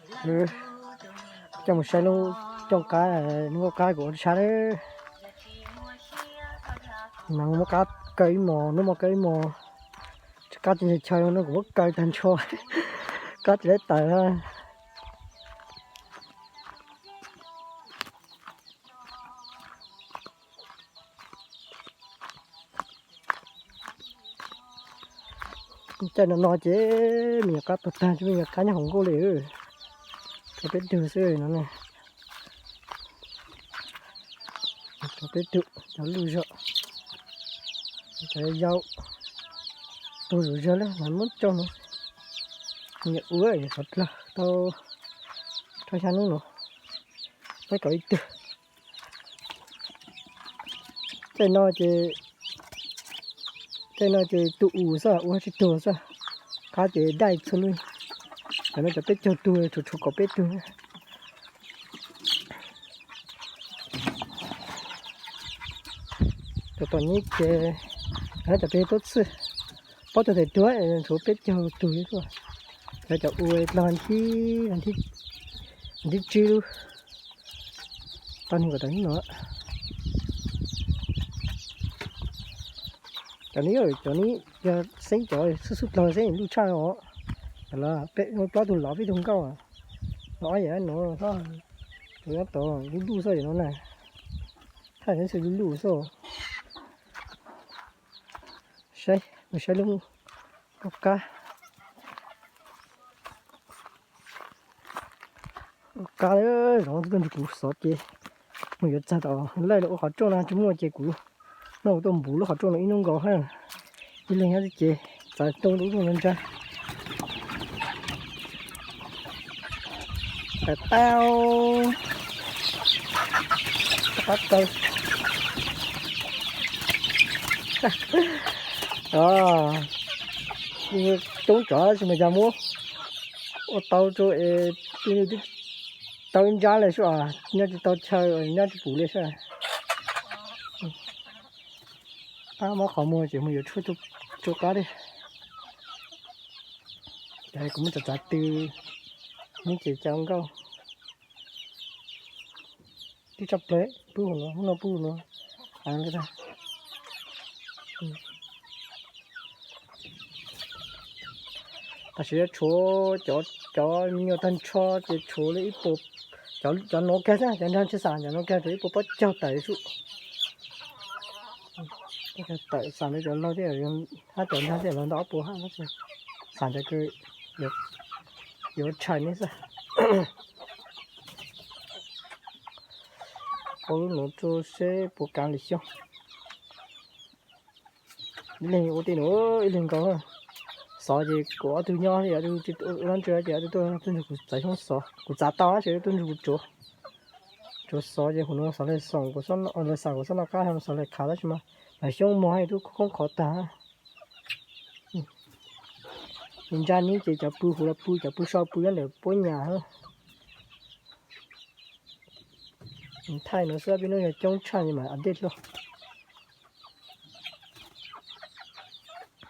Coj mus saib lub cooj qab, lub nkauj qab kuv ua tshab lawm. Mas muab qab kaw ib mos, hnub muab kaw ib mos, qab tsis chaw no kuv muab kaw tag nrho, qab tsis dab tawm. Caij no no ces me nyuam qab tuag tag, tsis muaj me nyuam qab nyob hauv nkauj li. Tshuav peb tug xwb no ne. Tshuav peb tug, cov luj zog, cov yau, tuag zuj zog li mas muab coj no. Nyuam ua nyuam qhuav dlawg tau rau xya hnub no, peb kaum ib tug. Caij no ces, caij no ces tus us xwb, ua tsis tuag xwb. Qab ces dai txhua lub. Cov no cov peb caug tug, tshuav tshuav kaum peb tug. Cov tom nyib ces, cov peb tub txwj, plaub caug tes tuag, tshuav peb caug tug xwb. Cov, cov ua dlawg thib, thib tsib lub, tau nees nkaum tawm hnub no. Cov no, cov no yog xeeb, cov xub xub dlawg xeeb luj tshaj os. Cov los peb plaub tug lov peb tug nkauj, no ob yam no, tus nyob tod lub luj xwb no na. Thaj no xwb lub luj xwb. Saib, mus saib lub nkauj qab. Nkauj qab, zov tuaj nrug kuv xov ces mus yuav txag tom laij los ua qhov rooj no tsis muaj ces kuv, no kuv tuaj npuv lub qhov rooj no ib hnub nkaus hab. Ib leeg nyob twj ces txawv rooj lub rooj no ntsa. Tawm tau, qab tau. Coob tsov tab sis mas yog muab ua tau rau es twb tau ib nrab li sub, nyob tsis tau chaw, nyob tsis pum li sub. Pab muab qhov muag ces mus yuav tshuaj rau qab li. Ces kuv muab txav txav tw, neb ces cov nkauj. Tib tshaj plaws, pub hauv no, hnub no pub hauv no. Tam sim no tshuav cov, cov me nyuam tag nrho ces tshuav li ib puas, cov, cov no kag xwb, cov nrag tsis xam, cov no kag tshuav ib puas plaub caug tawm xwb. Tawm xam li cov laug thiab, hab cov nrag thiab los ntau ob puas hab, xam cov kws yuav tshais neb xwb. Ua lub nuav rua seb puas kav li xyoo. Ib leeg ua tej nuav, ib leeg nkaus. Xov ces kuv ob tug nyob, ob tug ua dlaab tsi ces ob tug tuaj, tuaj nrug kuv txav xyoob xov, kuv txav tau ces tuaj nrug kuv tsuav. Tsuav xov ces huv nuav xov lawv xoom kuv, lawv xam kuv xob noj qab, xov lawv khav tab sis mas lawv xyoob mog, tub khoob qhov tag. Ntsaj neb ces cov pw huv los pw, cov pw so pw nyob ntawm puab nyas. Thaij nuav xwb, peb nub yog coob tshaj mas a dej dluag.